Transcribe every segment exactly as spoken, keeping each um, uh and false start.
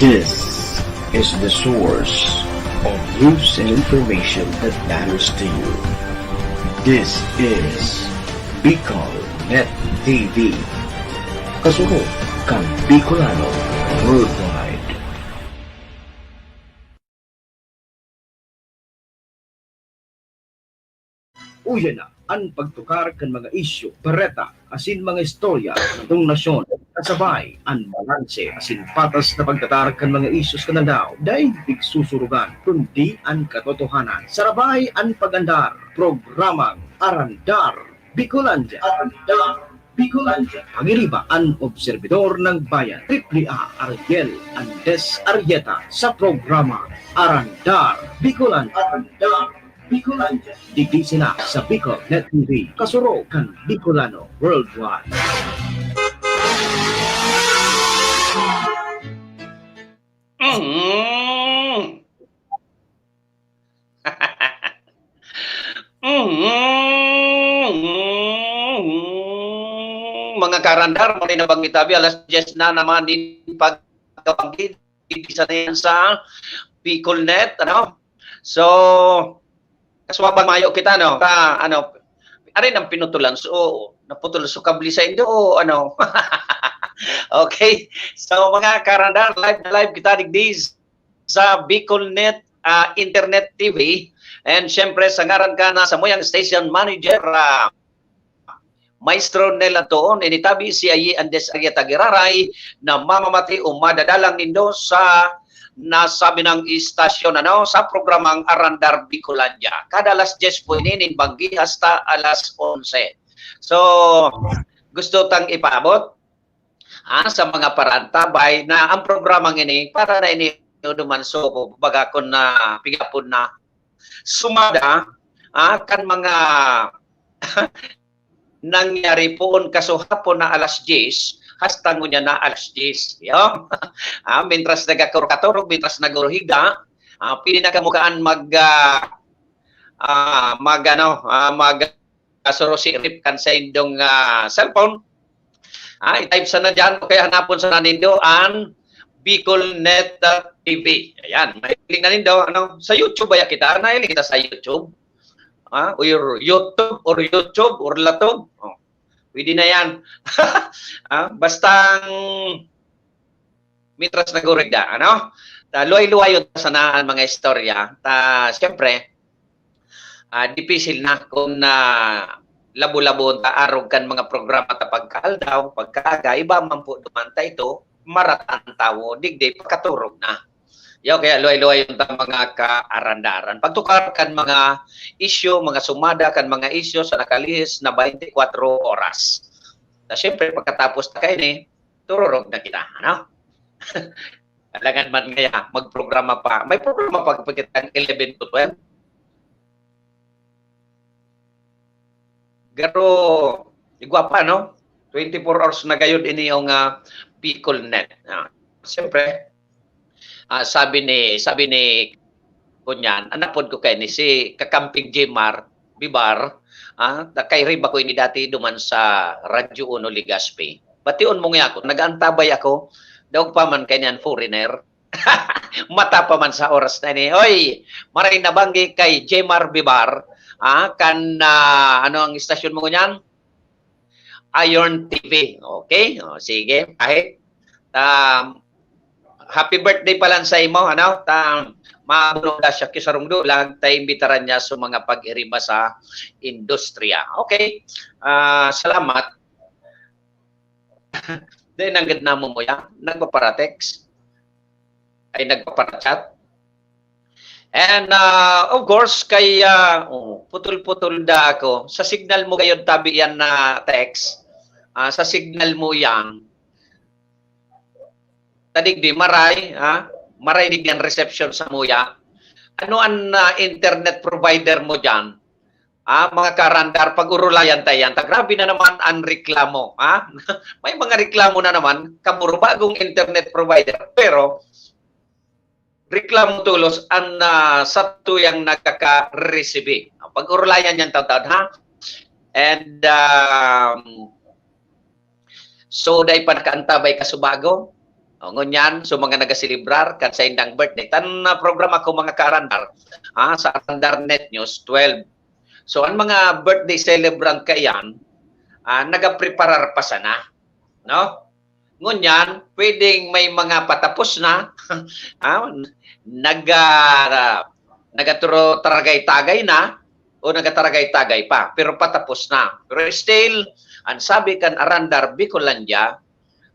This is the source of news and information that matters to you. This is Bicol Net T V. Kasurog kan Bicolano Worldwide. Uya na an pagtukar kan mga isyu, bareta, asin mga istorya kan atong nasyon, kasabay an balanse asin patas na pagtatar kan mga isyu sa aldaw. Dai pigsusurugan, kundi an katotohanan. Sarabay an pag-andar, programang Arandar Bicolandia. Arandar Bicolandia. Pagiriba an obserbidor ng bayan, Triple A Ariel Andes Arrieta, sa programa Arandar Bicolandia. Arandar Bicolandia. Digdi sila sa Bicol Net T V, kasurog kan Bicolano Worldwide. Mm. Mm. Mga karandar, muli na bang itabi, alas diyes na naman din pagkabanggit, isa na yan sa Bicol Net, ano? So, kaswabang mayo kita, no? Ka, ano, arin ang pinutulan. So, naputol so kabli sa indo, o ano? Okay. So, mga karandar, live na live kita digdi sa Bicol Net, ah, Internet T V. And syempre, sa ngaran ka na sa muyang station manager, ah, Maestro Nel Antoon, initabi si Ayi Andes Arieta Giraray na mamamati o madadalang nindo sa nasabi ng istasyon, ano, sa programang Arandar Bicolandia. Kada alas diyes po ini nin banggi hasta alas onse. So, gusto tang ipaabot, ah, sa mga parantabay na ang programang ini para na ini duman so baga kun na pigapon na sumada, ah, kan mga nangyari poon kasuhapon na alas diyes, hasta ngunyan na alas diyes. Yo. Ah, mintras nagakor-, katurog, mintras nagurhiga, ah, pwede na kamo kaan mag, ah, ah, mag, ano, ah, mag, ah, surusirip kan saindong, ah, cellphone. Ah, i-type sana dyan, o kaya hanapon sana nindo an Bicol Net, ah, T V. Ayan, mahiling na nindo, ano, sa YouTube baya kita, nahiling kita sa YouTube. Ah, or YouTube, or YouTube, or Latob. Oh, pwede na yan. Ah, bastang mitras nagurigda, ano? Ta, luway-luwayon ta sana an mga istorya. Ta, siyempre, ah, dipisil na kun, ah, labo-laboon ta arog kan mga programa ta pagkaaldaw, pagkaaga, iba man po duman ta ito, marata an tawo, digdi pagkaturog na. Yaw, kaya luway-luwayon ta mga kaarandaran. Pagtukar kan mga isyu, mga sumada kan mga isyu sa nakalihis na baynte kwatro oras. Na siyempre, pagkatapos ta kaini, tururog na kita, ano? Alangan man ngaya, magprograma pa. May programa pa, pa kitang eleven to twelve. Garo, igwa pa, no? Twenty-four hours na gayod ini yung, ah, Bicol Net. Ah, siyempre, ah, sabi ni, sabi ni, kunyan, anapod ko kay ni si Kakamping Jemar Bibar, ah, ta-, kairiba ko ini dati duman sa Radyo Uno Legazpi. Bation mo nga ako, nag-aantabay ako, daog pa man kay niyan foreigner. Mata pa man sa oras na ini. Oy, maray na banggi kay Jemar Bibar, ah, kan, ah, ano ang istasyon mo niyan? Iron T V. Okay? O, sige, kahit, um, happy birthday pa lang sa imo, ano? Ta, mabuno na siya kisarong dulag, ta imbitaran niya sa mga pag-iriba sa industriya. Okay? Ah, salamat. Dahil nanggad namo mo yan, nagpapara-text, ay nagpapara-chat. And, ah, of course, kay, ah, oh, putol-putol da ako. Sa signal mo gayod tabi yan na text. Ah, sa signal mo yan. Tadig di, maray, ha? Maray di yan reception sa muya. Ano ang, ah, internet provider mo dyan? Ah, mga karandar, pag-urulayan ta yan. Ta, grabe na naman ang reklamo, ha? May mga reklamo na naman, kaburo bagong internet provider. Pero, reklamo tolos ang, ah, satuyang nagkakaresibi. Pag-urulayan yan, taon-taon, ha? And, um, so, dai pa nakaantabay kasubago. O, ngunyan, so mga nagaselebrar kan saindang birthday. Tan, ah, programa ko, mga kaarandar, ah, sa Arandar Net News twelve. So, ang mga birthday celebrant kaiyan, ah, nagapreparar pa sana, no? Ngunyan, pwedeng may mga patapos na, ah, nag-, ah, nagataragay-tagay na o nagataragay-tagay pa, pero patapos na. Pero still, ang sabi kan Arandar Bicolandia,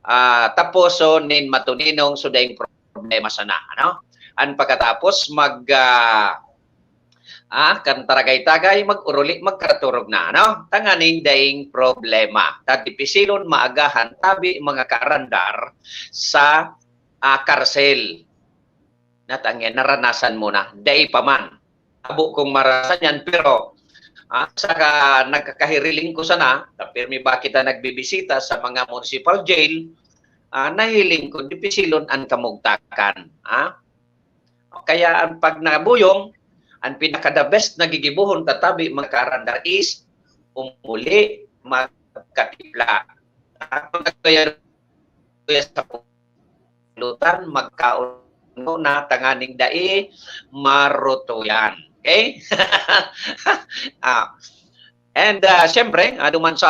ah, taposon nin matuninong so daing problema sana, ano? An pagkatapos mag, ah, ah, kan taragay-tagay, mag-oruli, magkaraturog na, ano? Tanganing daing problema. Ta dipisilon maagahan tabi, mga kaarandar, sa, ah, karsel. Natangyan, naranasan mo na, dai pa man. Abo kong maranasan yan, pero, ah, saka nagkakahiriling ko sana, ta pirmi ba kita nagbibisita sa mga municipal jail, ah, nahiling ko, dipisilon an kamugtakan, ah. Kaya ang pag nabuyong, ang pinaka the best na gigibohon ta tabi, mga kaarandar, is umuli, magkatipla. Ah, kung nagkaya-, kaya sa lutan, magkaon na tanganing dai marutuyan. Okay? Ah, and, ah, siyempre, ah, duman sa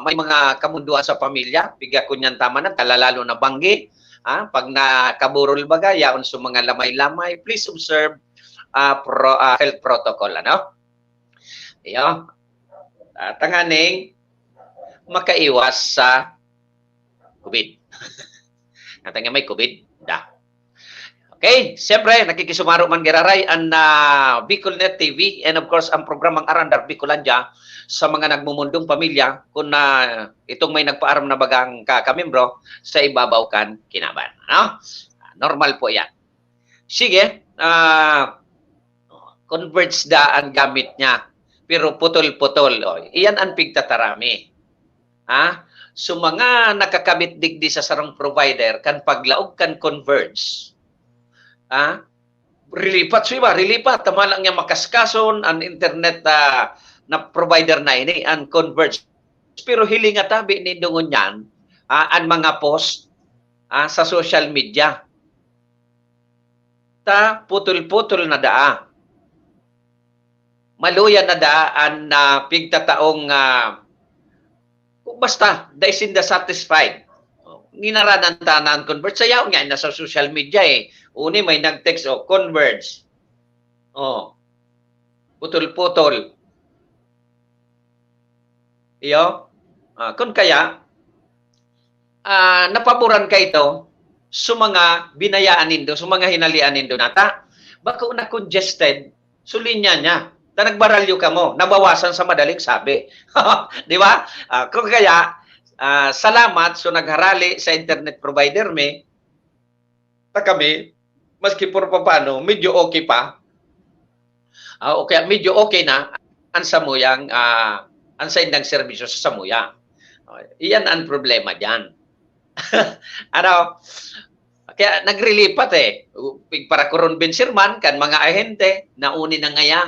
may mga kamunduan sa pamilya, piga kunyan tama na, talalalo na banggi, ah, pag nakaburol baga, yaon sa mga lamay-lamay, please observe, ah, pro-, ah, health protocol, ano? Iyo. Ah, tanganing makaiwas sa COVID. Natangyan may COVID, da. Okay, siyempre, nakikisumaro man giraray an, ah, Bicolnet T V and of course, ang programang Arandar Bicolandia sa mga nagmumundong pamilya, kung na itong may nagpaaram na bagang ka-, kamembro sa ibabaw kan kinaban. Ano? Normal po yan. Sige, ah, converge da ang gamit niya, pero putol-putol. O, iyan ang pigtatarami. Ha? So, mga nakakabit digdi sa sarong provider, kan paglaog kan converge, ha? Rilipat, so iba, rilipat. Tama lang niya makaskason, ang internet, ah, na provider na ini, ang converge. Pero hiling nga tabi nindo ngunyan, ah, ang mga post, ah, sa social media. Ta putol-putol na daa. Maluya na daa an, ah, pigtataong, ah, basta, dai sinda satisfied. O, ginaranan ta na an converge. Sa yaon nga, nasa social media eh. Uni may nag-text, o, converge. O, putol-putol. Iyo? Ah, kun kaya, ah, napaboran ka ito sa mga binayaan nindo, sa mga hinalian nindo nata. Bako na congested, so linya niya. Ta nagbaralyo kamo, nabawasan sa madaling sabi. Di ba? Ah, kun kaya, ah, salamat sa nagharali sa internet provider mi. Ta kami, maski por papaano, medyo okay pa. Ah, o kaya medyo okay na ang samuyang, ah, ang saindang serbisyo sa samuya. Ah, iyan ang problema diyan. Ano, kaya nagrilipat eh. Pigparakurumbensir man kan mga ahente, nauni na ngaya.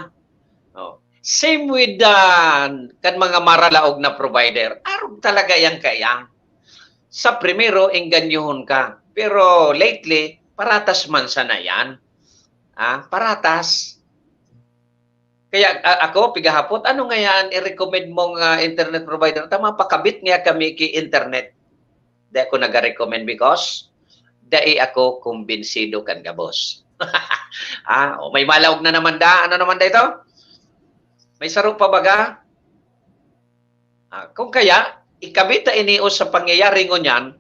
Oh. Same with, ah, kan mga maralaog na provider. Arog talaga yang kaya. Sa primero, engganyohon ka. Pero lately, paratas man sana yan. Ah, paratas. Kaya, a-, ako, pigahapot, ano ngayaan i-recommend mong, ah, internet provider? Ta mapakabit ngaya kami ki internet. Di ako nag-recommend because dai ako kumbinsido kan gabos. Ah, o, may malaog na naman da. Ano naman da ito? May saro pa baga? Ah, kung kaya, ikabit ta ini o sa pangyayari ngunyan,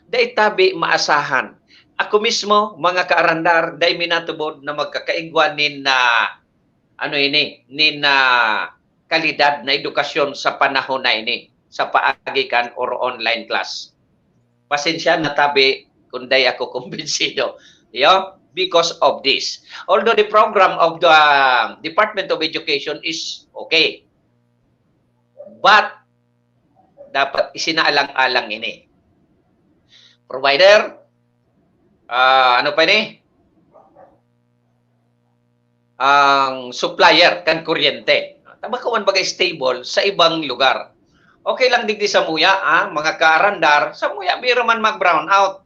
dai tabi maasahan. Ako mismo, mga kaarandar, dai mi natubod na magkakaigwa nin, ah, ano ini, nin, ah, kalidad na edukasyon sa panahon na ini, sa paagi kan or online class. Pasensya na tabi kung dai ako kumbinsido. Iyo, because of this. Although the program of the, ah, Department of Education is okay. But, dapat isinaalang-alang ini. Provider, ah, ano pa ini? Ang supplier kan kuryente. Ta bako man baga stable sa ibang lugar. Okay lang digdi samuya, ah, mga kaarandar, samuya biro man mag-brownout.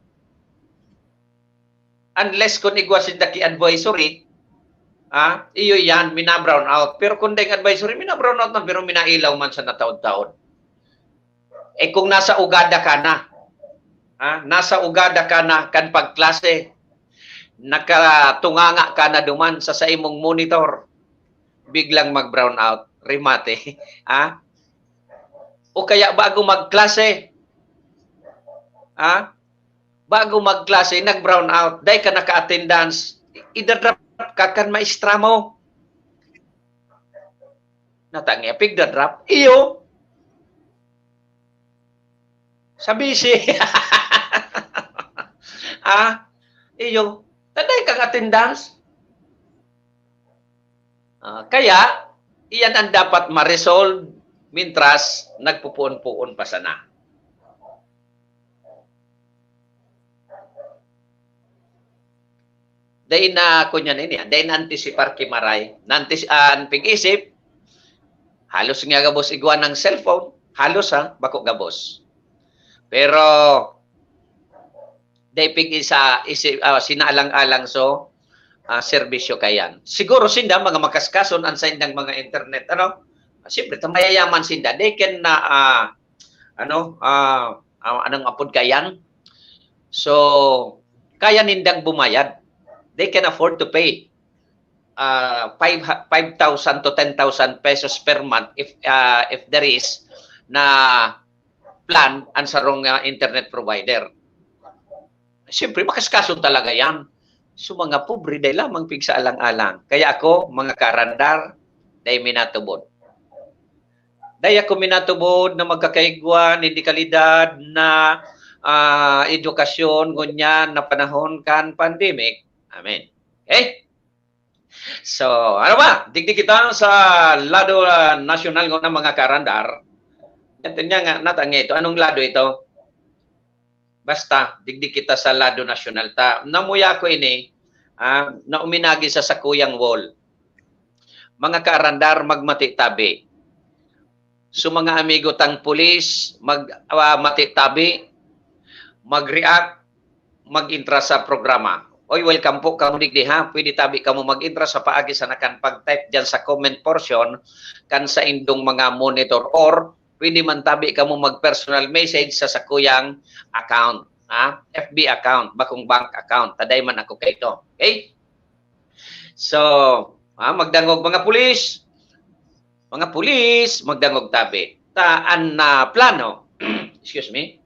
Unless kung igwa sinda ki advisory, ah, iyo yan, mina-brown out. Pero kung dai advisory, mina-brown out man, pero minailaw man sa nataod-taod. Eh, kung nasa ugada ka na, ah, nasa ugada ka na kan pagklase, nakatunganga ka na duman sa saimong monitor, biglang mag-brown out, remate, ah? O kaya bago magklase, ah? Bago magklase, nag-brown out, dai ka naka-attendance, idadrop ka kan maestra mo. Natangi, pigdadrop, iyo. Sa busy. Ah, iyo. Taday kang attendance. Ah, kaya, iyan ang dapat ma-resolve mintras nagpupuon-puon pa sana. Dai na, kunyan ini, ah, dai na antisipar ki maray. Na antis-, ah, an pig-isip, halos nga gabos igwa ng cellphone, halos ha, bako gabos. Pero, dai pig-isa, isi-, ah, sinaalang-alang so, ah, serbisyo kayan. Siguro sinda, mga makaskason, an saindang mga internet, ano? Siyempre, ta mayayaman sinda. They can, ah, ah, ano, ah, ah, anong apod kayan? So, kaya nindang bumayad. They can afford to pay, ah, five, five thousand to ten thousand pesos per month if, ah, if there is na plan ang sarong, ah, internet provider. Siyempre, makaskason talaga yan. So, mga pobre, dai lamang pig sa alang-alang. Kaya ako, mga karandar, dai minatubod. Dai ako minatubod na magkakaigwa nin dekalidad na, ah, edukasyon ngunyan na panahon kan pandemic. Amen. Okay? So, ano ba? Digdi kita sa lado, ah, nasyonal ngona, mga karandar. Ito niya nga, natangi ito. Anong lado ito? Basta, digdi kita sa lado nasyonal. Ta, namuya ko ini, ah, na uminagi sa sakuyang wall. Mga kaarandar, magmati tabi. So, mga amigo tang pulis, mag, ah, mati tabi, mag-react, mag-intra sa programa. Oy, welcome po kamo digdi, ha. Pwede tabi kamo mag-intra sa paagi sa nakan pag-type diyan sa comment portion kan saindong mga monitor, or pwede man tabi kamo mag-personal message sa sakuyang account, ha? F B account, bakong bank account. Taday man ako kaito. Okay? So, ha, magdangog mga pulis. Mga pulis, magdangog tabi. Ta an, ah, plano, excuse me,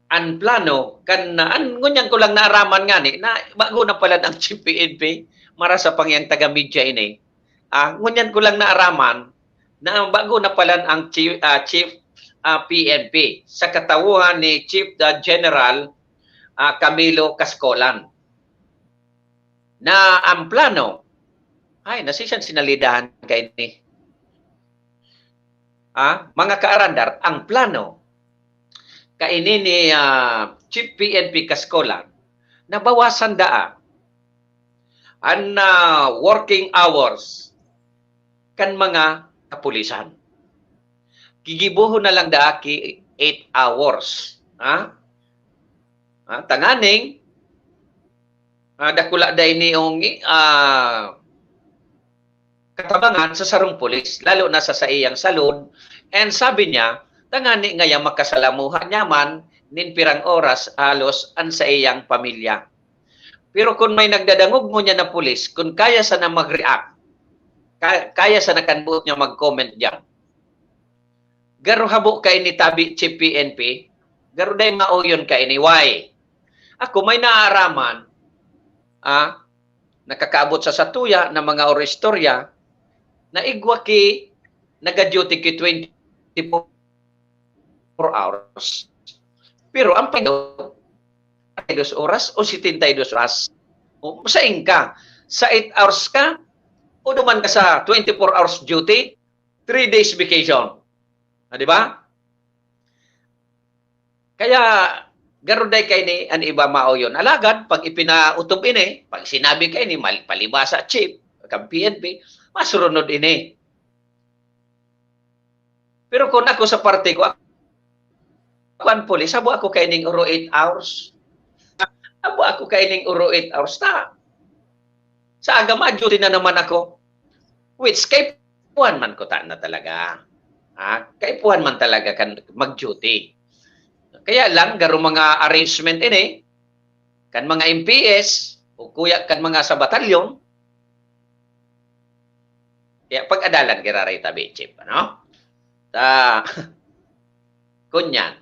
an plano kan, ah, an, ngunyan ko lang naaraman ngani na bago na pala ang Chief P N P, marasa pang yang taga-media ini. Ah, ngunyan ko lang naaraman na bago na pala ang Chief, ah, Chief, ah, P N P sa katawhan ni Chief, ah, General, ah, Camilo Cascolan. Na ang plano, ay, nasisan sinalidahan kaini. Ah, mga kaarandar, ang plano kaini ni, ah, Chief P N P Cascolan, nabawasan daa an, ah, working hours kan mga kapulisan. Gigibohon na lang daa ki eight hours, ha? Ha, tanganing, ah, dakula daa ini yung, ah, katabangan sa sarong pulis, lalo na sa saiyang salon. And sabi niya, tangani ngaya makasalamuha niya man nin pirang oras halos an saiyang pamilya. Pero kung may nagdadangog ngunyan na pulis, kung kaya sana mag-react, ka-, kaya sana kan buot niya mag-comment diyan. Garo habo kaini tabi Chief P N P, garo dai maoyon kaini. Why? Ako may naaraman, ah, nakakaabot sa satuya na mga oristorya, na igwa ki naga-duty ki twenty-four hours. Pero ang pahinga, dos oras o setenta y dos oras. O, sain ka? Sa eight hours ka? O duman ka sa twenty-four hours duty? Three days vacation. Ah, di ba? Kaya, garo dai kaini an iba maoyon. Alagad, pag ipinautob ini, pag sinabi kaini, mal-, palibasa chief, kan P N P, masurunod ini. Pero kung ako sa parte ko, ako an pulis, habo ako kaining oro eight hours. Abo ako kaining oro eight hours ta. Sa aga, ma-duty na naman ako. Which, kaipuhan man ko ta na talaga. Ha? Kaipuhan man talaga kan mag-duty. Kaya lang, garo mga arrangement ini, kan mga M P S, o kuya kan mga sa batalyon, kaya pag-adalan giraray tabi, Chief, ano? Ta, kunyan.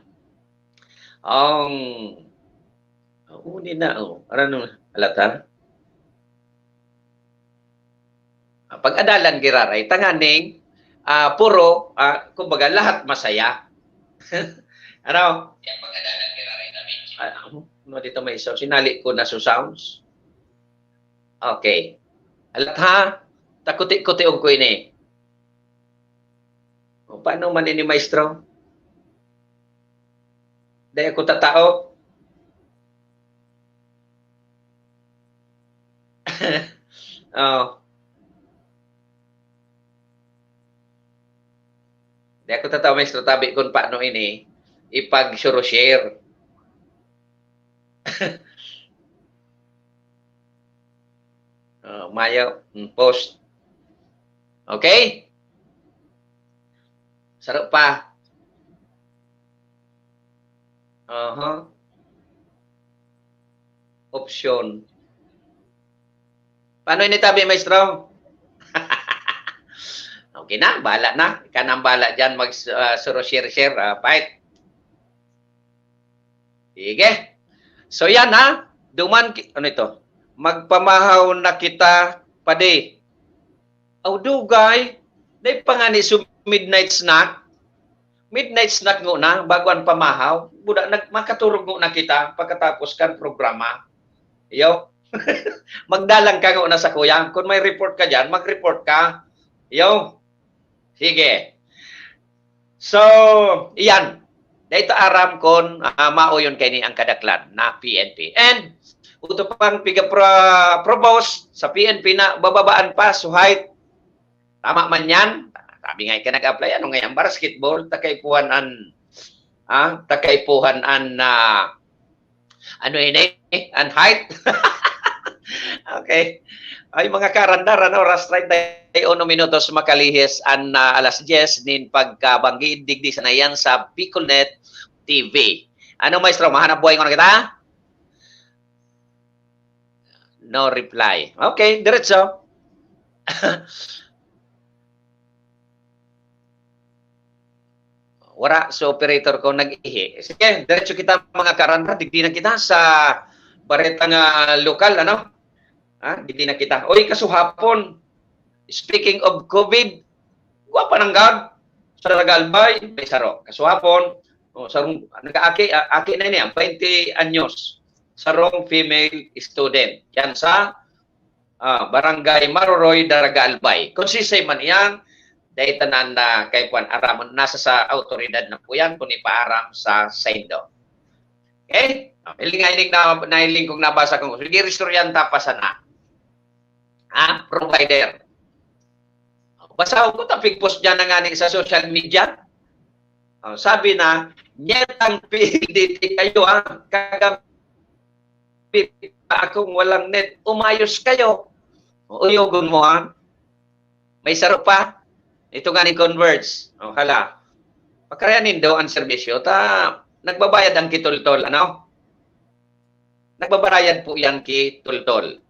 Ang, uni na, oh. Ano, ano, alata? Ah, pag-adalan giraray, tanganing, ah, puro, ah, kumbaga, lahat masaya. Ano? Ah, ano dito may sound? Sinali ko na so sounds. Okay. Alat ha? Takuti-kution ko ini. O, paano man ini, maestro? Dai ako tatao. Oh. Dai ako tatao, maestro, tabi kun paano ini ipag-share. Oh, mayo. Mm, post. Okay? Saro pa. Aha. Option. Paano ini tabi, maestro? Okay na, bahala na. Ika nang bahala dyan, mag, ah, suro share-share. Ah, fight. Sige. So yan ha, duman, ki- ano ito? Magpamahaw na kita, padi. Aw, dugay. Dai pa nga ni so midnight snack. Midnight snack ngo na, bago an pamahaw. Buda, nag, makaturog ngo na kita pagkatapos kan programa. Yo. Magdalang ka ngo na sa kuya. Kung may report ka dyan, mag-report ka. Yo. Sige. So, iyan. Dai ta aram kon, ah, mao yon kaini ang kadaklan na P N P. And, uto pang piga pro-, propose sa P N P na bababaan pa, so height. Tama man yan. Sabi nga ka nag-apply, ano nga yan, basketball, takaipuhan an, ah, takaipuhan an, ah, ano ini? An height? Okay. Ay, mga karandar, ano, oras treinta y uno minutos makalihis an, ah, alas dyes nin pagkabanggi digdi sana yan sa Bicolnet T V. Ano, maestro, mahanap buhay ko na kita? No reply. Okay, diretso. Wara, so operator ko nag-ihi. Sige, diretso kita, mga karanda. Digdi na kita sa baretang, ah, lokal, ano? Ah, digdi na kita. Oy, kasuhapon, speaking of COVID, gwapa nang gag, sa Daraga Albay, may saro. Kasuhapon, oh, sarong, nag-aaki, ah, aki na niya, twenty anyos. Sarong female student. Yan sa ah, Barangay Maroroy, Daraga Albay. Kung sisay man iyan, dai tanan na kay kuwan aramon, nasa sa awtoridad na po yan kung ipaaram sa saindo. Okay? Ah, hiling nga ining na, nahiling kong nabasa kong, sige, istoryanta pa sana. Ah, provider. Basahon ko, tapig post niya na nga ni sa social media. Oh, sabi na, "Nyetang P L D T kayo, ha? Kagabi pa akong walang net. Umayos kayo." O, uyogon mo, ha? May saro pa. Ito nga ni Converge. O, hala. Pakarayan nindo ang serbisyo. Ta, nagbabayad ang kitultol, ano? Nagbabayad po yan kitultol.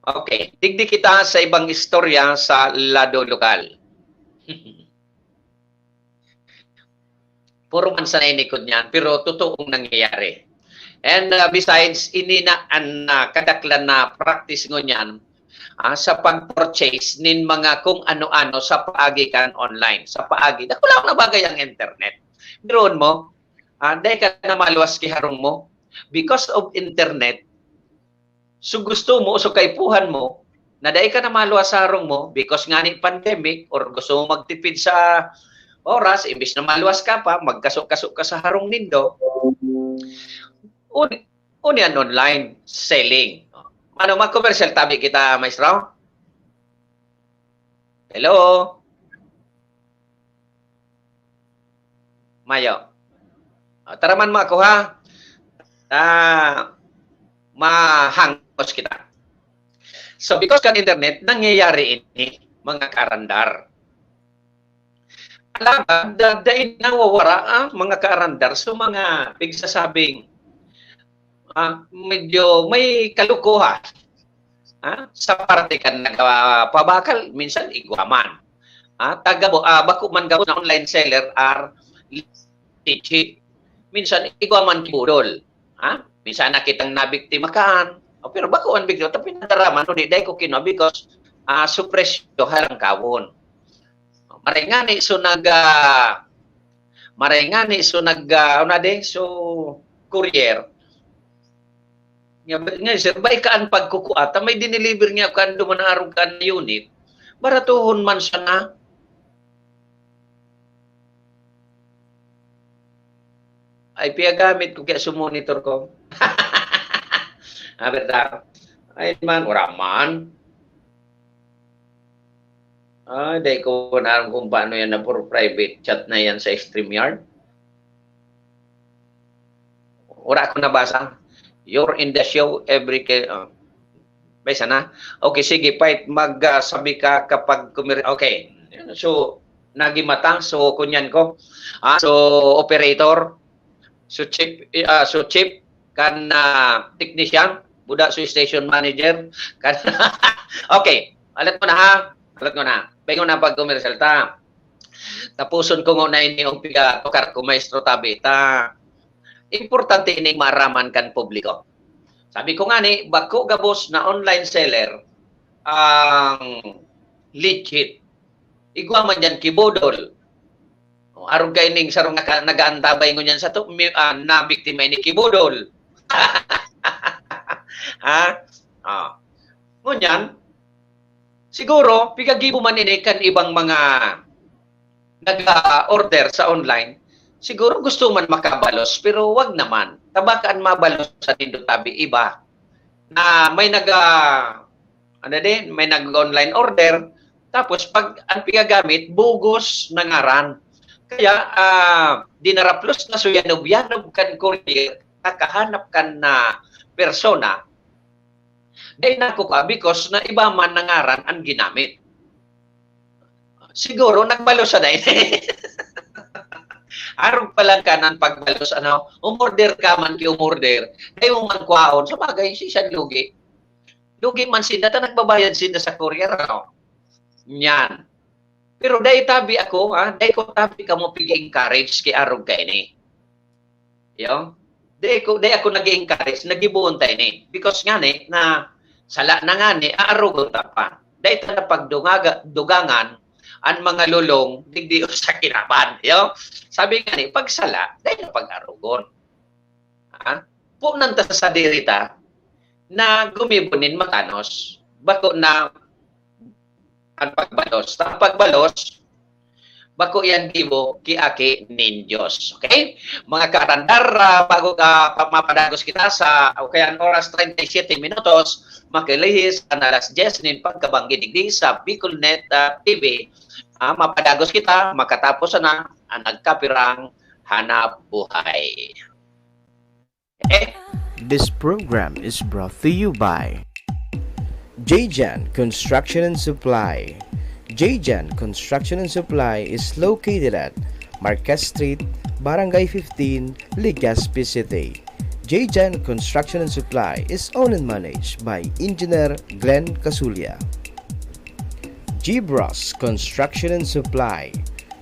Okay, digdi kita sa ibang istorya sa lado lokal. Puro man sana inikod niyan, pero totoong nangyayari. And, uh, besides, ini na an, uh, kadaklan na practice ngunyan, ah, sa pag-purchase nin mga kung ano-ano sa paagi kan online, sa paagi, dakula na bagay ang internet. Biruon mo, ah, dai ka na maluwas ki harong mo. Because of internet, so gusto mo, so kaipuhan mo, na dai ka na maluwas sa harong mo, because nga ni pandemic, or gusto mo magtipid sa oras, imbis na maluwas ka pa, magkaso-kaso ka sa harong nindo. Un-, uni an online selling. Ano, mag-commercial tabi kita, maestro? Hello? Mayo. Ah, taraman mo ako, ha? ah, mahangos kita. So, because kan internet, nangyayari ini, mga kaarandar. Alagad, da-, dai nawawara, ah, mga kaarandar, so mga pigsasabing, ah, medyo may kalukuhan. Ah, sa parte kan nagpabakal, minsan igwa man. Ah, taga bo-, ah, bako man gabos na online seller are legit. Minsan igwa man ki budol. Ah, minsan nakitang nabiktima kan. Oh, pero bako an biktima, ta pinadara man, kundi dai ko kinua because, ah, su presyo halangkawon. Maray ngani, so nag, ah, maray ngani, so nag, ah, ano na di? So, courier. Nga, nga, sir, bai ka an pagkukua, ta may dineliver niya kan duman na arog kan unit. Baratohon man siya na. Ay, piyagamit ko kaya sumonitor ko. Ah, berda? Ay, man, wala man. Ah, dai ko na aram kung paano yan na for private chat na yan sa StreamYard. Wala ko nabasa. You're in the show every ke-, ah, may sana. Okay, sige, Pait, mag, ah, sabi ka kapag kumir-, okay. So, nagimata. So, kunyan ko. Ah, so, operator. So, chief, eh, ah, so, chief, kan, ah, technician, buda, so, station manager. Kan, okay, alat ko na, ha? Alat ko na. Paingon na pagkomersyal ta. Tapuson ko nguna ini ang piga tukar ko, Maestro Tabi, ta importante ining maaraman kan publiko. Sabi ko ngani, bako gabos na online seller ang legit. Igwa man diyan ki budol. O, arog kaining sarong naka-, nag-aantabay ngunyan sato, mi-, ah, nabiktima ini ki budol. Ha? Ah. Ngunyan, siguro, pigagibo man ini kan ibang mga nag-a-order sa online, siguro gusto man makabalos, pero wag naman. Ta baka an mabalos sa nindo tabi iba na may nag-a-, ano din, may nag-online order, tapos pag ang pigagamit, bugos na ngaran. Kaya, ah, dinaraplos na so yanob-yanob kan courier, nakahanap kan na persona, dai na ako ka, because na iba man na ngaran ang ginamit. Siguro, nagbalos sa dai. Arog pa lang kanan pagbalos, ano, umorder ka man ki umorder, dai mo man kwaon. Sa bagay, si siya lugi. Lugi man sinda, ta nagbabayad sinda sa courier, ano? Yan. Pero dai tabi ako, ha? Dai ko tabi kamo pig-encourage ki arog kaini. Yo? Dai ko, dai ako nag-encourage, nagiboon ta ini. Because ngani, na sala na ngani, aarogon ta pa. Dai ta na pagdungaga-, dugangan an mga lolong digdi sa kinaban. Yo? Sabi ngani, pag sala, dai na pag-arogon. Ha? Punan ta sa sadiri ta na gumibo nin matanos. Bako na ang pagbalos. Ang pagbalos, bako yan gibo ki aki nin Dios. Okay? Mga kaarandar, ah, bago ka pa mapadagos kita sa, o kaya ang oras, treinta y siete minutos, makilihis an alas diyes nin pagkabanggi digdi sa Bicolnet, ah, T V. Ah, mapadagos kita, makatapos na ang nagkapirang hanap buhay. Eh, This program is brought to you by Jayjan Construction and Supply. Jayjan Construction and Supply is located at Marquez Street, Barangay fifteen, Legazpi City. Jayjan Construction and Supply is owned and managed by Engineer Glenn Casulia. Gibros Construction and Supply.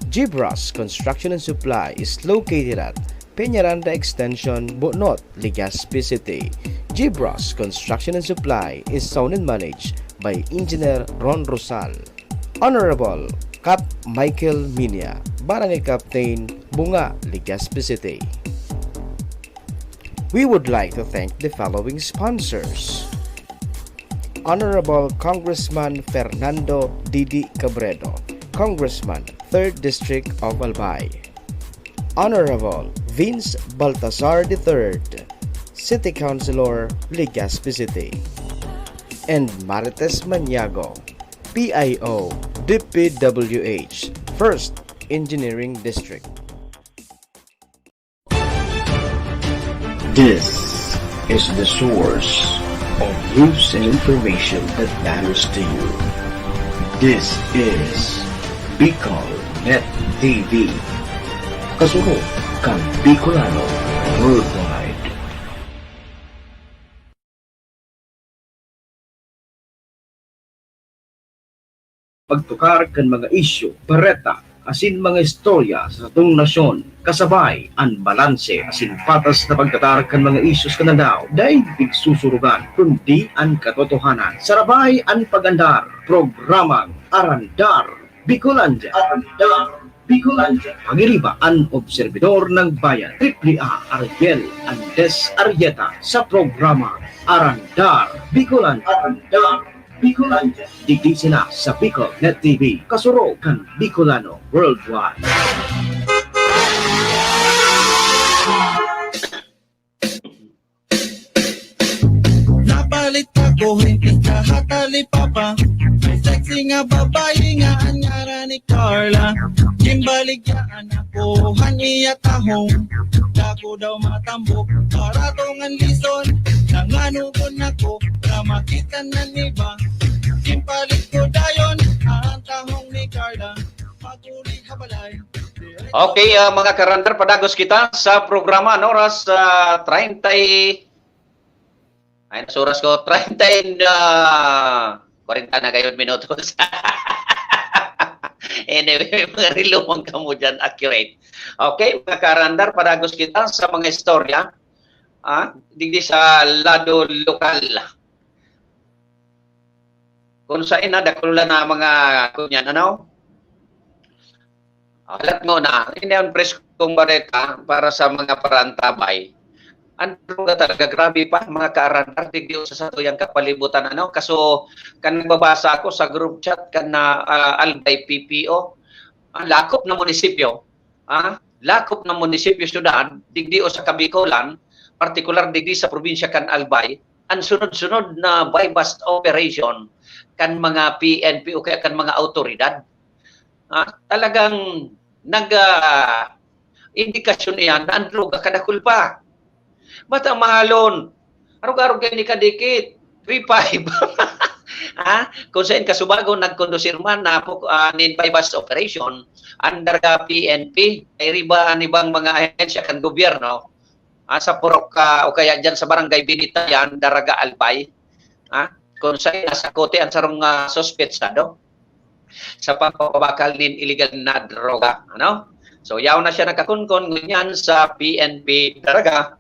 Gibros Construction and Supply is located at Peñaranda Extension, Bonot, Legazpi City. Gibros Construction and Supply is owned and managed by Engineer Ron Rosal. Honorable Cap Michael Minia, Barangay Captain, Bunga, Legazpi City. We would like to thank the following sponsors: Honorable Congressman Fernando Didi Cabredo, Congressman, third District of Albay. Honorable Vince Baltazar the third, City Councilor, Legazpi City. And Marites Maniago, P I O, D P W H, first Engineering District. This is the source of news and information that matters to you. This is Bicol Net T V. Kasurog kan Bicolano worldwide. Pagtukar kan mga isyu, bareta, asin mga istorya sa satong nasyon, kasabay an balanse asin patas na pagtatar kan mga isyu kan aldaw. Dai pigsusurugan, kundi an katotohanan. Sarabay an pag-andar, programang Arandar Bicolandia. Arandar Bicolandia. Pagiriba an obserbidor ng bayan, Triple A Ariel Andes Arrieta, sa programa Arandar Bicolandia. Arandar Bicolandia. Digdi sila sa Bicol Net T V, kasurog kan Bicolano Worldwide. Napalit ako, hindi ka hatalipapa. May sexy nga babae nga an ngaran ni Carla. Gimbaligyaan ako han iya tahong. Dako daw matambok, barato ngan lison. Nanganugon ako, na makita na iba. Gimpalit ko dayon, an tahong ni Carla. Paguli ha balay. Okay, ah, mga karandar, padagos kita sa programa, ano, oras, ah, treinta y-, ay, nasa oras ko, treinta and, ah, kwarenta na gayod minutos. Anyway, mga relo man kamo dyan, accurate. Okay, mga karandar, padagos kita sa mga istorya, ah, digdi sa lado lokal. Kung saen na, dakula na mga, kunyan, ano? Ah, halat mo na, ini ang preskong bareta para sa mga paraantabay. An droga talaga, grabe pa, mga kaarandar, digdi sa satuyang kapalibutan, ano? Kaso, kan nagbabasa ako sa group chat kan na, ah, Albay P P O, ah, lakop na munisipyo, ah, lakop na munisipyo, syudad, digdi o sa Kabikolan, partikular digdi sa probinsya kan Albay, an sunod-sunod na buy-bust operation kan mga P N P o kaya kan mga awtoridad. Ah, talagang nag, ah, indikasyon iyan na an droga kadakul pa. Ba't ang mahalon? Arog-arog kaini kadikit. Three five. Ah, kung saen kasubago nagkondusir man na puk-, ah, nin buy-bust operation, under ka P N P, kay riba an ibang mga ahensya kan gobyerno, ah, sa Purok, ah, o kaya dyan sa Barangay Binitayan, Daraga, Albay, ah, kung saen nasakote an sarong, ah, suspetsado sa pagpapabakal nin iligal na droga, ano? So, yaon na siya nakakunkon ngunyan sa P N P Daraga,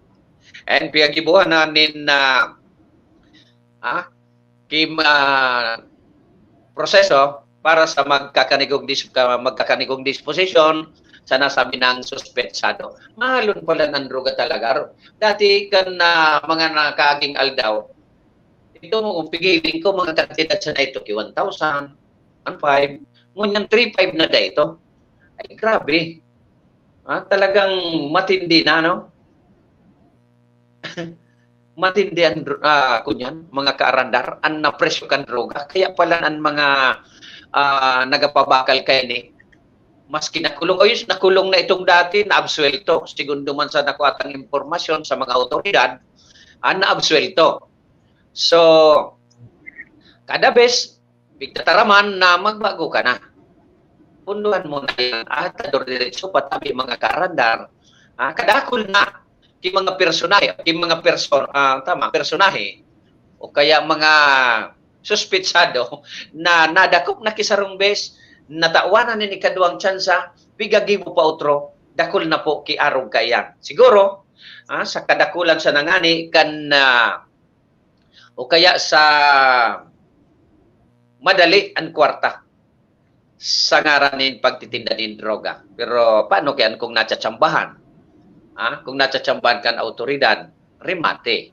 and piyaggibohan na nin, ah, ah, kim-, ah, proseso para sa magkakanigong dis-, ka-, magkakanigong disposisyon sa nasabi ng suspetsado. Mahalon pala ng droga talaga. Dati kan, ah, mga nakaaging aldaw, ito, kung pigiling ko, mga kantidad sana ito, ki one thousand, one five. Ngunyan, three five na da ito. Ay, grabe. Ah, talagang matindi na, no? Matindi ang dro-, ah, kunyan, mga kaarandar, an napresyo kan droga. Kaya pala an mga, ah, nagapabakal kaini, maski nakulong, o yun, nakulong na itong dati, naabsuwelto. Segundo man sa nakuha tang impormasyon sa mga awtoridad, ah, naabsuwelto. So, kada bes, pigtataraman na magbago ka na. Punduhan mo na yan. Ah, ta dor-, diretso patabi, mga kaarandar. Ah, kadakul na. Ki mga personahe, ki mga person-, ah, tama, personahe, o kaya mga suspetsado na nadakop na ki sarong bes, natawan na nin ikaduwang tsansa, pigagibo pa otro, dakul na po ki arog kaiyan. Siguro, ah, sa kadakulan sa nangani kan, ah, o kaya sa madali an kwarta sa ngaran nin pagtitinda nin droga. Pero paano kaya kung natsatsambahan? Ah, kung natsatsambahan kan awtoridad, remate,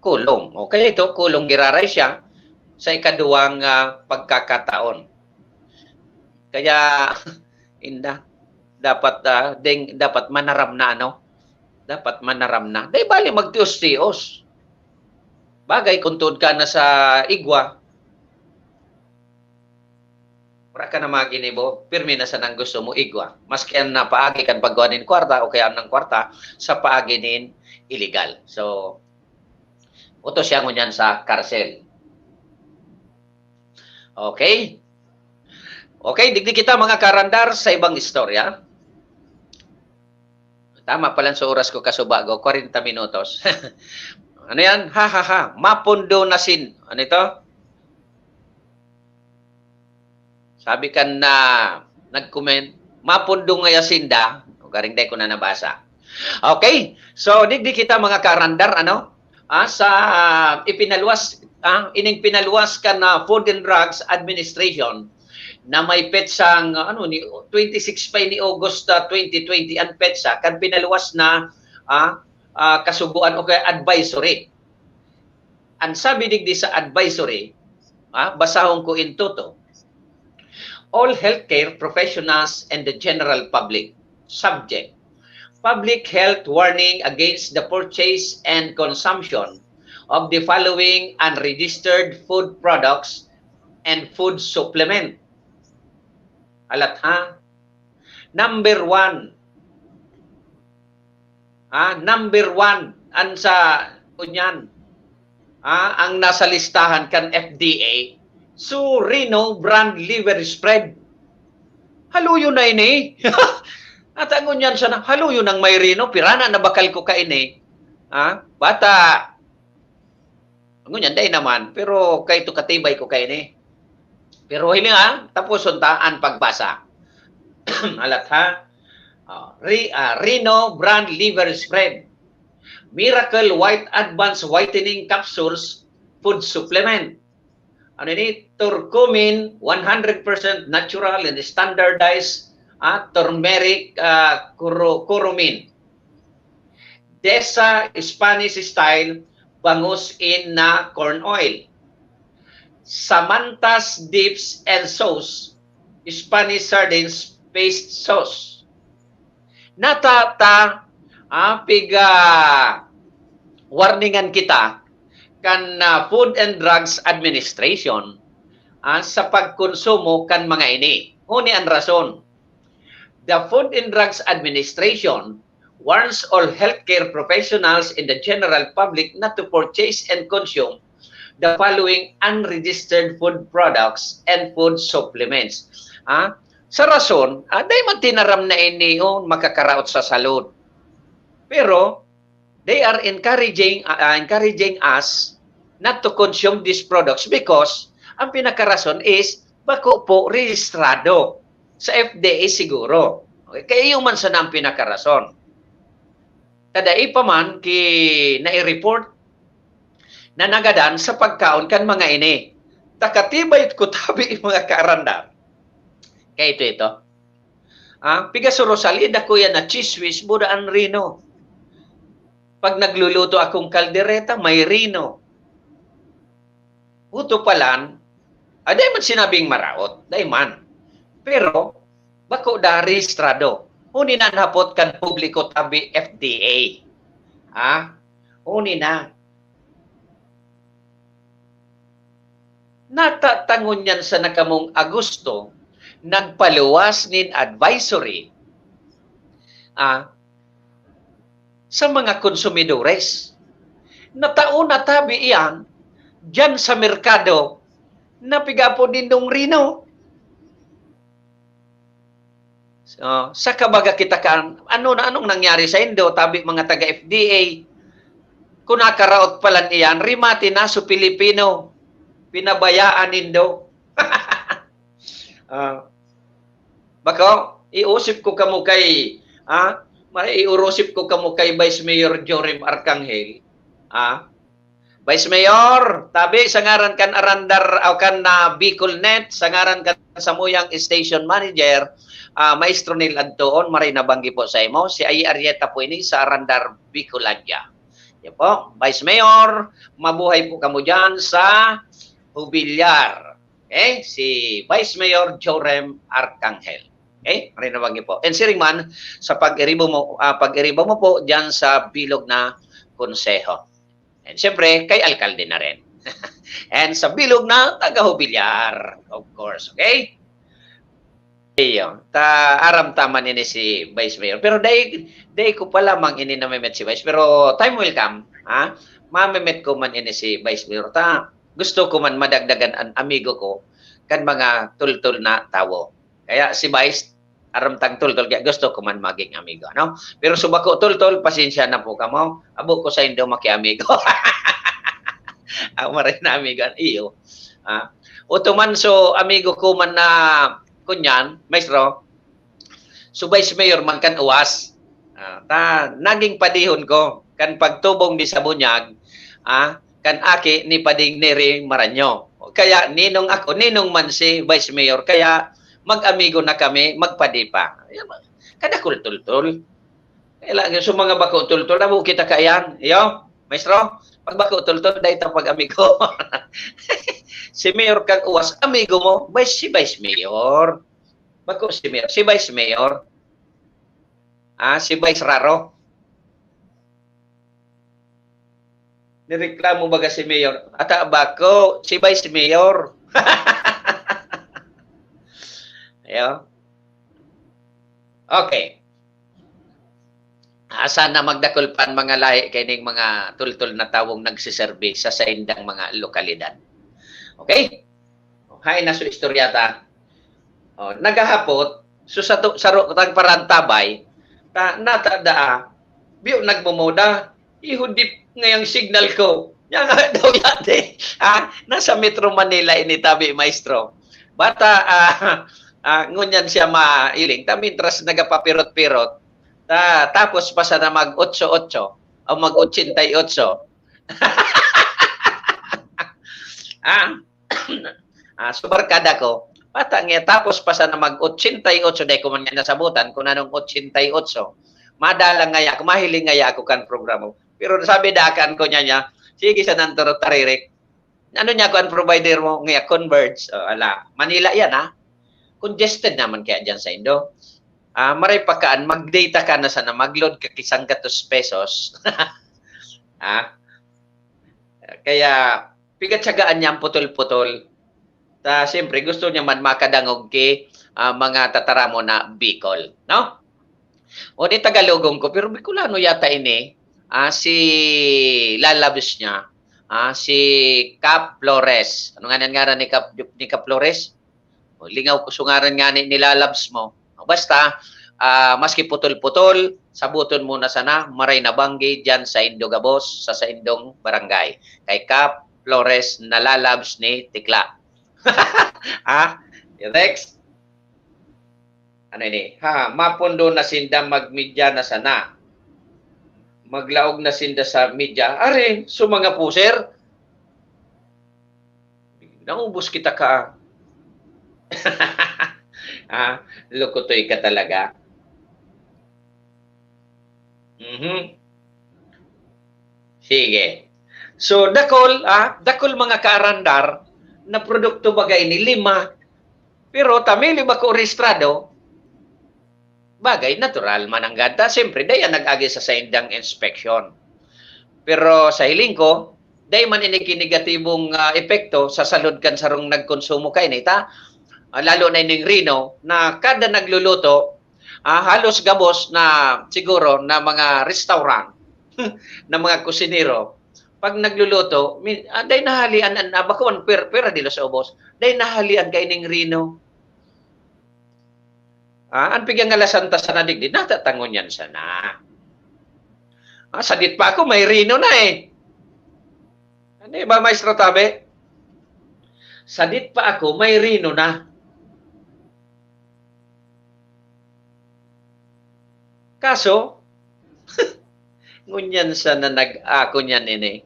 kulong. O kaya ito, kulong giraray siya sa ikaduwang, ah, pagkakataon. Kaya, inda, dapat, ah, ding, dapat manaram na, ano? Dapat manaram na. Dai bali magtios-tios. Bagay, kung tuod ka na sa igwa, wala ka na maginibo, pirmi na sanang gusto mo igwa. Maski an napaagi kan pagkuha nin kwarta o kaya ang kwarta sa paagi nin iligal. So, Utos siya ngunyan sa karsel. Okay? Okay, digdi kita, mga karandar, sa ibang istorya. Tama palan sa oras ko, kasubago, kwarenta minutos. Ano yan? Ha, ha, ha. Mapundo na sin-, ano ito? Sabi kan na nag-comment, "Mapundo ngaya sinda." O, garing dai ko na nabasa. Okay. So, digdi kita, mga karandar, ano? Ah, sa, ah, ipinaluwas, ah, ining pinaluwas kan, ah, Food and Drugs Administration na may petsang, ano, ni, twenty-six pa ni August, ah, twenty twenty ang petsa kan pinaluwas na, ah, ah, kasugoan o kaya advisory. Ang sabi digdi sa advisory, ah, basahon ko in toto. All healthcare professionals and the general public. Subject: public health warning against the purchase and consumption of the following unregistered food products and food supplement. Alat ha? Number one. Ha? Number one. An sa, kunyan. Ha? Ang nasa listahan kan F D A. So, Reno brand liver spread. Haluyo na ini. At ang ngunyan siya na, haluyo nang may Reno. Pirana na bakal ko kaini. Ha? Bata. Ngunyan, dai naman. Pero kaito katibay ko kaini. Pero hili nga, tapuson ta an pagbasa. Alat ha? Ah, Re-, ah, Reno brand liver spread. Miracle White Advanced Whitening Capsules Food Supplement. Ano ini? Curcumin, one hundred percent natural and standardized, ah, turmeric, ah, curu-, curcumin. Desa Spanish style, bangus in na corn oil. Samanta's dips and sauce, Spanish sardines paste sauce. Nata ta, ah, piga warningan kita kan, ah, Food and Drugs Administration, ah, sa pagkonsumo kan mga ini. Huni an rason. The Food and Drugs Administration warns all healthcare professionals and the general public not to purchase and consume the following unregistered food products and food supplements. Ah, sa rason, ah, dai man tinaram na ini, oh, makakaraot sa salud. Pero, they are encouraging, ah, ah, encouraging us not to consume these products because ang pinakarason is bako po rehistrado sa F D A siguro. Okay? Kaya yun man sana ang pinakarason. Kadai pa man ki nai-report na nagadan sa pagkaon kan mga ini. Takatibay ko tabi, mga kaarandam. Kaya ito, ito. Ah, piga sa Rosalie, dako yan na chismis, buda an Reno. Pag nagluluto akong kaldereta, may Reno. Buto palan, ah, dai man sinabing maraot, dai man. Pero, bako da rehistrado. Huni na an hapot kan publiko tabi F D A. Ha? Huni na. Natatangon yan sa nakamong Agosto, nagpaluwas nin advisory, ah, sa mga konsumidores. Natao na tabi iyan diyan sa merkado na pigapod nindong Reno. So, sa kabaga kita kan, ano na, anong nangyari sa indo, tabi mga taga F D A, kung nakaraot palan iyan, rimati na so Pilipino, pinabayaan nindo. Ah, bako, iusip ko kamo kay, ah, may iurusip ko kamo kay Vice Mayor Jorim Arcangel. Ah, Vice Mayor, tabi sa ngaran kan Arandar, o kan, ah, Bicol Net, sa ngaran kan samuyang station manager, ah, Maestro Neil Antoon, maray na banggi po sa imo. Si Ayi Arrieta po ini sa Arandar, Bicolandia. Yan po, Vice Mayor, mabuhay po kamo dyan sa Jubilar. Okay? Si Vice Mayor Jorim Arcangel. Okay? Maray na banggi po. And siring man, sa pag-iribo mo, ah, pag-iribo mo po dyan sa bilog na konseho. And siyempre, kay alkalde na rin. And sa bilog na taga-Jubilar, of course, okay? Iyo, ta aram ta man ini si Vice Mayor. Pero dai, dai ko pa lamang ini nami-meet si Vice. Pero time will come, Ha? Mamimit ko man ini si Vice Mayor ta. Gusto ko man madagdagan an amigo ko kan mga tultol na tawo. Kaya si Vice, aram tang tultol, kaya gusto ko man maging amigo, ano? Pero sa bako tultol, pasensya na po kamo. Abo ko sa indo makiamigo. Ako maray na amigo, iyo. Ah, oto man, so, amigo ko man na, kunyan, maestro, so, Vice Mayor man kan uwas. Ah, ta, naging padihon ko, kan pagtubong mi sa bunyag, ah, kan aki ni Pading Neri Maranyo. Kaya ninong ako, ninong man si Vice Mayor, kaya mag-amigo na kami, magpadi pa. Kadakul tultol. Kaya lang, sa mga bako tultol, abo kita kaiyan. Iyo, maestro, pag bako tultol, dai ta pag-amigo. Si Mayor kang uwas, amigo mo, Vice, si Vice Mayor. Bako si Mayor, si Vice Mayor. Ah, si Vice Raro. Nireklamo baga si Mayor. Ata bako, si Vice Mayor. Ayo. Okay. Ah, sana magdakul pa an mga lahi kaining mga tultol na tawong nagsiserbi sa saindang mga lokalidad. Okay? Hain na so istorya ta. Oh, naghahapot, so sato, saro tang parantabay, ta, nata daa, biyo nagmomoda, ihudip ngayang signal ko. Nya nga daw yate. Ah, nasa Metro Manila ini tabi, maestro. Bata, ah, ah, ngunyan siya mailing. Ta, mintras nagapapirot-pirot, ta, tapos pa sana mag otso-otso o mag otsenta y otso. Ah, ah, so barkada ko, bata nga, tapos pa sana mag otsenta y otso, dai ko man nga nasabutan kung anong otsenta y otso. Madalang ngaya ako, mahiling ngaya ako kan programa. Pero sabi dakan ko niya niya, "Sige, sa nanturo taririk." Ano niya ko ang provider mo? Ngaya, Converge. O, ala, Manila yan, ha? Congested naman kaya dyan sa Indo. Ah, maray pa kaan, mag-data ka na sana, mag-load ka kisang gatos pesos. Ah, kaya, pigatsagaan niya ang putol-putol. Ta, siyempre, gusto niya man makadangog ki, ah, mga tataramon na Bicol, no? O di Tagalogong ko, pero Bicolano yata ini. Ah, si lalabs niya, ah, si Cap Flores. Ano nga ngaran ni Cap, ni Cap Flores? O, lingaw ko sa ngaran nga ni, ni lalabs mo. O, basta, ah, maski putol-putol, sabuton mo na sana, maray na banggi dyan sa indo gabos, sa saindong barangay. Kay Cap Flores na lalabs ni Tikla. Ah, Rex? Ano ini? Ha, mapondo na sinda, magmedia na sana. Maglaog na sinda sa media. Are, so mga puser, naubos kita ka. Ah, lukutoy ka talaga. Mhm. Sige. So, dakul, ah, dakul mga kaarandar na produkto baga ini, lima. Pero ta, may lima ko rehistrado. Bagay, natural man ang ganta. Siyempre, dai yan nag-agi sa saindang inspeksyon. Pero sa hiling ko, dai man ini ki negatibong, ah, epekto sa salud kan sarong nagkonsumo kaini, ta? Ah, lalo na ining Rino, na kada nagluluto, ah, halos gabos na siguro na mga restaurant, na mga kusinero, pag nagluluto, mi-, ah, dai nahalian an, ah, bako an pwer-, pwera dilo sa ubos, dai nahalian kaining Rino. Ah, an piga nga lasanta sana digdi, natatangon yan sana. Ah, sadit pa ako, may Rino na eh. Ano ba, Maestro Tabe? Sadit pa ako, may Rino na. Kaso, ngunyan sana nag-ako niyan ini.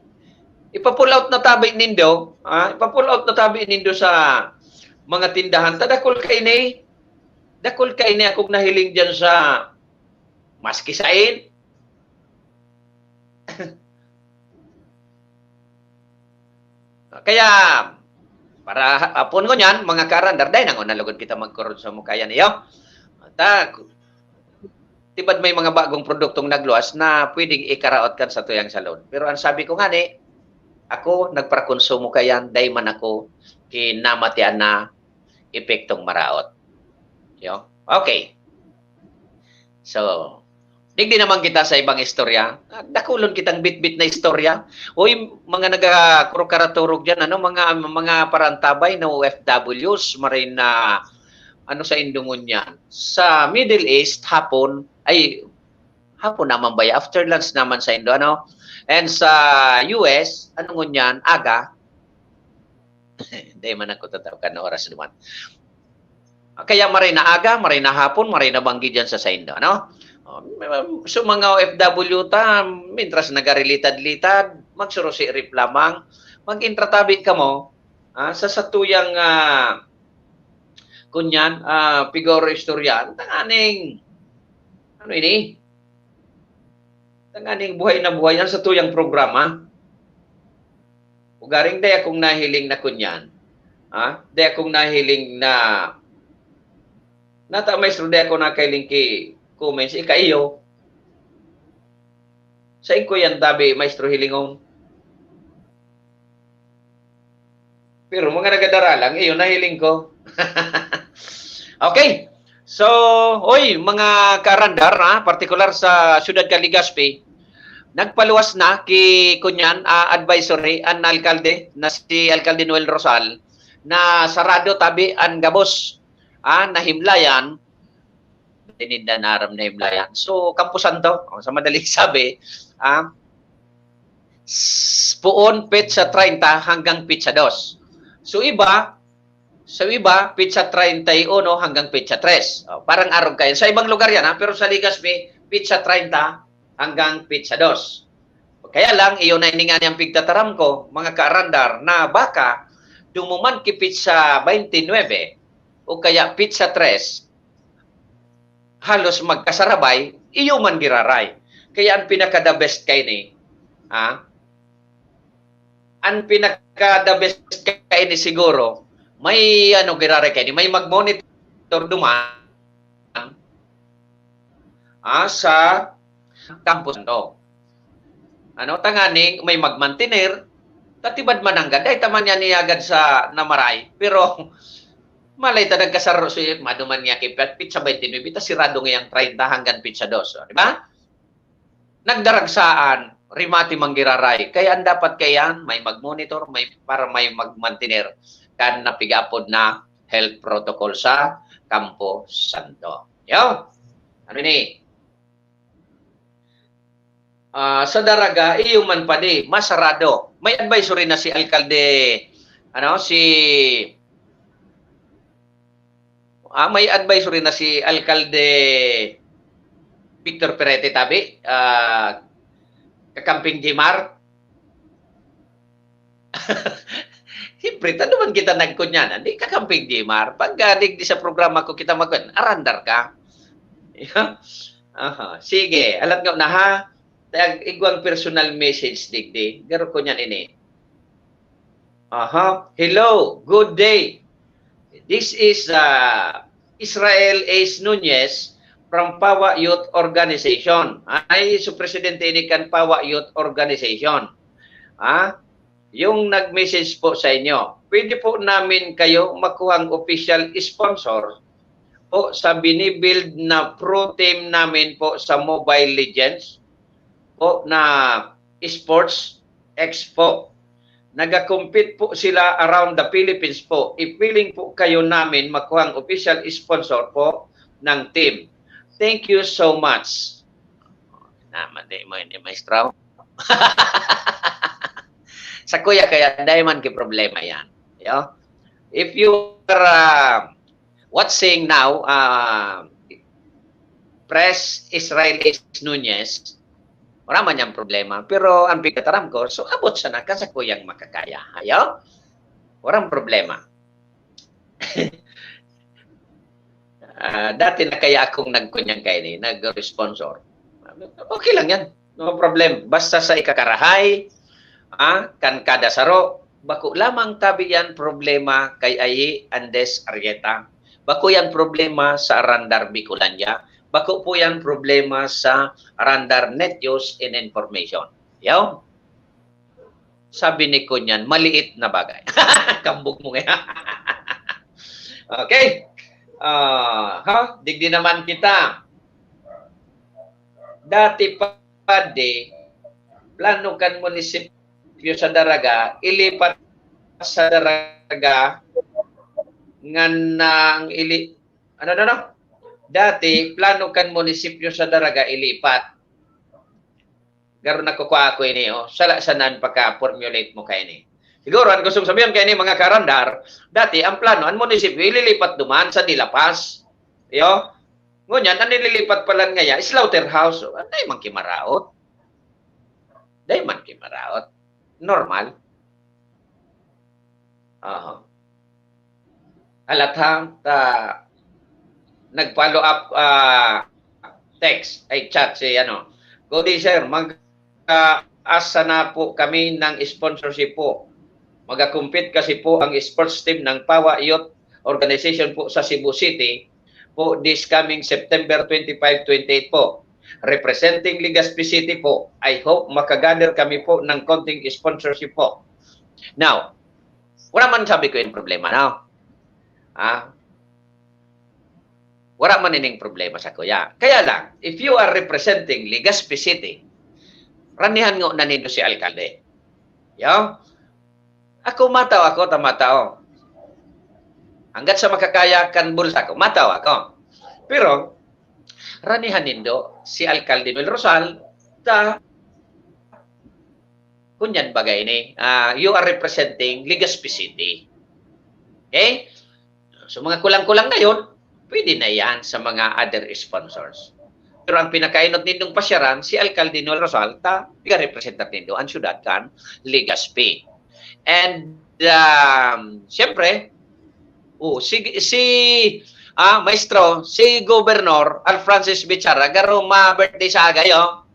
Ipa-pull out na tabi nindo, ah, ipa-pull out na tabi nindo sa mga tindahan. Ta dakul kaini, dakul kaini akong nahiling diyan sa maski sain. Kaya, para ha-, hapon ngunyan, mga karandar, dai na ngunyan lugod kita magkurod sa mukayan iyo. Ta, tibad may mga bagong produktong nagluwas na pwedeng ikaraot kan satuyang salon. Pero ang sabi ko ngani, ako, nagparakonsumo kayan, dai man ako kinamatian na epektong maraot. Yo? Okay. So, Digdi naman kita sa ibang istorya. Dakulon kitang bitbit na istorya. Uy, mga nagakuro-karaturog dyan, ano, mga, mga parantabay na O F Ws, maray na, ano sa indungon yan? Sa Middle East, hapon, ay, hapon naman ba yan? After lunch naman sa Indo, ano? And sa U S, ano ngunyan? Aga. Hindi man ako tataw kan oras naman. Kaya maray na aga, maray na hapon, maray na banggi dyan sa saindo, ano? Oh, so, mga O F W ta, mintras nagarilitad-litad, magsurusirip lamang, mag-intratabi kamo, ah, sa satuyang, ah, kunyan, ah, pigoro istorya, tanganing, ano ini? Tanganing buhay na buhay ang satuyang programa. Ugaring dai akong nahiling na kunyan. Ha? Dai akong nahiling na, nata, maestro, dai ako nakahiling ki comments, ika iyo. Sa ko yan tabi, maestro, hilingon. Pero mga nagadara lang, iyo, nahiling ko. Okay. So, oy, mga kaarandar, ha, partikular sa siyudad kan Legazpi, nagpaluwas na ki kunyan, ah, advisory an alkalde na si Alkalde Noel Rosal na sarado tabi an gabos, ah, na himlayan. Tininda na aram na himlayan. So, Campo Santo, oh, sa madaling sabi, ah, s-, poon petsa treinta hanggang petsa dos. So, iba, sa iba, petsa treinta y uno hanggang petsa tres. Oh, parang arog kayo. Sa ibang lugar yan, ha? Pero sa Legazpi, petsa treinta hanggang petsa dos. Kaya lang, iyon na ini nga niyang pigtataram ko, mga kaarandar, na baka dumuman ki petsa twenty-nine o kaya petsa tres, halos magkasarabay, iyo man giraray. Kaya ang pinaka-the best kaini, ha? Ang pinaka-the best kaini siguro, may ano giraray kaini, may mag-monitor duman, ah, sa Campo Santo. Ano, tanganing may mag-mantener, tatibad mananggad, ay taman yan iyagad sa namaray. Pero, malay ta nagkasaro si maduman niya kay petsa twenty-nine, ta sirado ngayang treinta hanggang petsa dos, oh, di ba? Nagdaragsaan, rimati manggiraray. Kaya ang dapat kayan, may mag-monitor, may, para may mag-mantener kan napigapod na health protocol sa Campo Santo. Yo? Ano ni? Ah, sa Daraga, iyo man pa di, masarado. May advisory na si Alkalde, ano, si, ah, may advisory na si Alkalde Victor Perete tabi, ah, kakamping Jimar. Siyempre, tano man kita nagkunyanan, di kakamping Jimar. Pag, ah, digdi sa programa ko kita magkun-, arandar ka. Aha. Sige, alat nga na ha. Tag igwang personal message digdi. Garo ko niyan ini. Aha. Hello, good day. This is, uh, Israel Ace Nunez from Pawa Youth Organization. Ay, so presidente ini kan Pawa Youth Organization. Ah, yung nag-message po sa inyo. Pwede po namin kayo makuhang official sponsor po sa binibuild na pro team namin po sa Mobile Legends po na Sports Expo. Nagakompete po sila around the Philippines po. If willing po kayo namin makuhang official sponsor po ng team. Thank you so much. Naman, di mo, hindi, maestro. Sa kuya, kaya dai man ki problema yan. Yo? If you are, uh, watching now, uh, Pres Israel Ace Nunez, wala man niyang problema. Pero ang pigkataram ko, so abot siya na kan sakuyang makakaya. Ayo? Walang problema. Ah, dati na kaya akong nagkunyang kaini, nag-sponsor. Okay lang yan. No problem. Basta sa ikakarahay, ah, kan kada saro, bako lamang tabi yan problema kay Ayi Andes Arrieta. Bako yan problema sa Arandar Bicolandia. Bako po yan problema sa Arandar Net News and Information. Yaw? Sabi ni Kunyan, maliit na bagay. Kambog mo ngayon. Okay. Ah, ha? Digdi naman kita. Dati pa, padi, plano kan munisipyo sa Daraga, ilipat sa Daraga ngan ang ili-, ano, ano, ano? Dati, plano kan munisipyo sa Daraga, ilipat. Garo nakukua ko ini, oh. Sala sanan pagka-formulate mo kaini. Siguro, ang gustong sabihin kaini, mga karandar, dati, ang plano, ang munisipyo, ililipat duman sa Dilapas. Yo? Ngunyan, ang nililipat pa lang ngaya, slaughterhouse. Oh, dai man kimaraot. Dai man kimaraot. Normal. Aha. Alat ha, ta, nag-follow up, ah, text, ay chat si ano, "Good day, sir. Mag-, ah, asa na po kami ng sponsorship po? Mag-compete kasi po ang sports team ng Pawa Youth Organization po sa Cebu City po this coming September twenty-five, twenty-eight po. Representing Legazpi City po. I hope makagather kami po ng konting sponsorship po." Now, wala man sabi ko yung problema, no? Ah, wala man ining problema sa kuya. Kaya lang, if you are representing Legazpi City, ranihan ngo na nindo si alkalde. Yo? Ako, matao ako, ta matao. Hanggat sa makakaya kan bulsa ko, matao ako. Pero, ranihan nindo si Alkalde Noel Rosal, ta, kunyan bagay ni, ah, you are representing Legazpi City. Okay? So, mga kulang-kulang na yun, pwede na yan sa mga other sponsors. Pero ang pinakainot nindong pasyaran, si Alkalde Noel Rosal, ta, piga-represent nindo ang syudad kan Legazpi. And, um, siyempre, oh, si, si, ah, maestro, si Governor Alfrancis Bichara, garo ma-birthday sa agayo.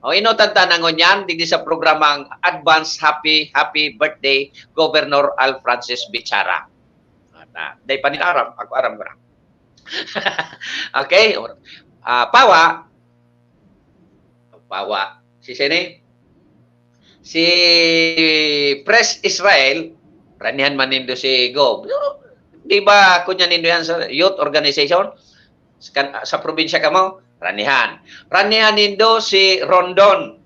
O, inutan ta na ngunyan, digdi sa programang Advance Happy, Happy Birthday, Governor Alfrancis Bichara. At, ah, dai pa nila aram, ako aram ko na. Okay? Ah, Pawa. Pawa. Si sini? Si Pres Israel, ranihan man nindo si Gov. Di ba, kunya nindo yan sa youth organization? Sa, kan-, sa probinsya kamo, ranihan. Ranihan nindo si Rondon.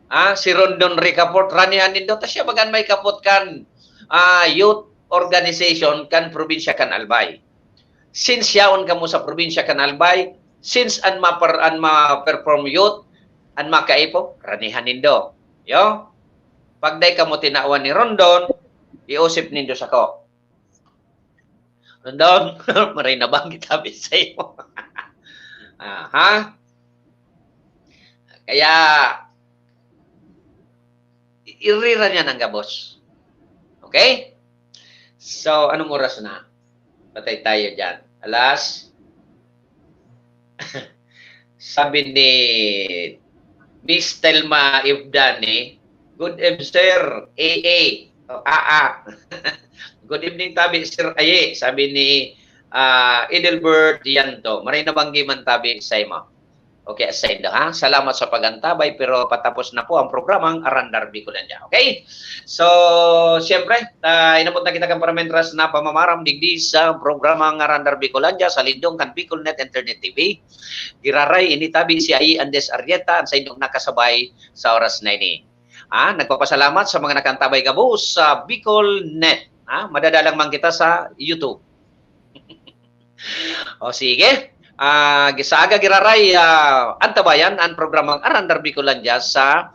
Ah, si Rondon Ricaport, ranihan nindo. Ta siya bagan may kapot kan, ah, youth organization kan probinsya kan Albay. Since yaon kamo sa probinsya kan Albay, since an mapar-, an ma-perform youth, an makaipo, ranihan nindo. Yo? Pag dai kamo tinawan ni Rondon, iusip nindo sako. Rondon, maray na bang kita bisay mo? Aha. Kaya, i-, irira niya ng gabos. Okay? So, anong oras na? Patay tayo dyan. Alas, sabi ni Miss Telma Ivdani, "Good evening, sir." A A. O, A A. "Good evening, tabi, Sir Aye," sabi ni, ah, Edelbert Yanto. Maray na banggi man, tabi, sa imo. Okay, saindo, ha? Salamat sa pag-antabay, pero patapos na po ang programang Arandar Bicolandia. Okay? So, siyempre, ah, inabot na kita kan paramintras na pamamaram digdi sa programang Arandar Bicolandia sa lindong kan Bicolnet Internet T V. Giraray, ini tabi si Aye Andes Arrieta, ang saindong nakasabay sa oras na ini. Ah, nagpapasalamat sa mga nakantabay gabos sa Bicolnet. Ah, madadalang man kita sa YouTube. O sige. Ah, sa aga giraray, ah, antabayan an programang Arandar Bicolandia sa,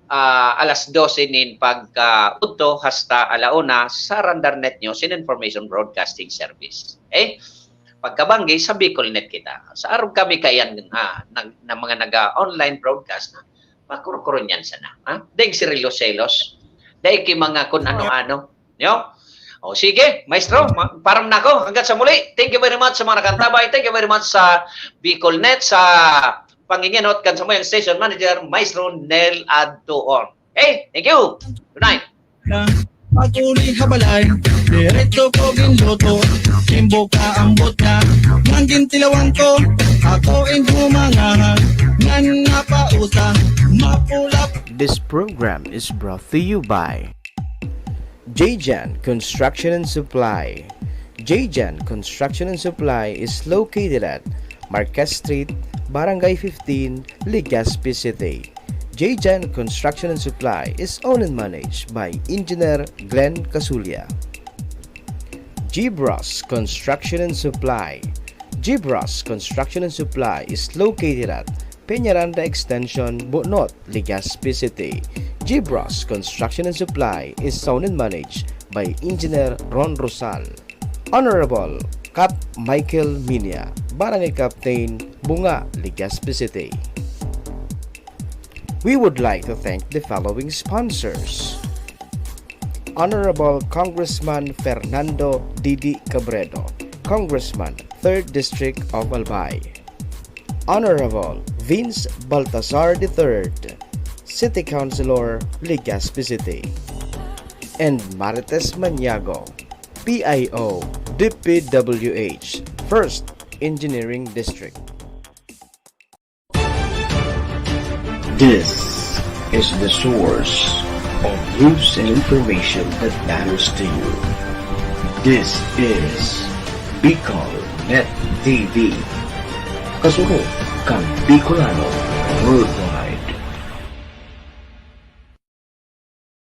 ah, alas dose nin pagkaudto hasta ala una sa Arandar Net News and Information Broadcasting Service. Okay? Pagkabanggi, sa Bicolnet kita. Sa arog kami kaiyan, ah, nag-, na mga naga-online broadcast, makurkuron yan sana, ha? Daig selos-selos. Daig ki mga kun ano-ano. Yo? O, sige, maestro, ma-, param na ako. Hanggang sa muli, thank you very much sa mga nakantabay. Thank you very much sa Bicolnet, sa pangingenot kan samuyang station manager, Maestro Nel Adtuon. Okay? Thank you. Good night. Pag-uli ha balay, diretso ko ginluto. Kimboka ang butya, nang gintilawan ko. Ako in humangahan, ngan napausa, mapula. This program is brought to you by J J N Construction and Supply. J J N Construction and Supply is located at Marquez Street, Barangay fifteen, Legazpi City. J J Construction and Supply is owned and managed by Engineer Glenn Casulia. Gibras Construction and Supply. Gibras Construction and Supply is located at Peñaranda Extension, Bunot, Legazpi City. Gibras Construction and Supply is owned and managed by Engineer Ron Rosal. Honorable Cap Michael Minia, Barangay Captain, Bunga, Legazpi City. We would like to thank the following sponsors: Honorable Congressman Fernando Didi Cabredo, Congressman, Third District of Albay. Honorable Vince Baltazar the third, City Councilor, Legazpi City. And Marites Maniago, P I O, D P W H, First Engineering District. This is the source of news and information that matters to you. This is Bicol Net T V. Kasunod kan Bicolano Worldwide.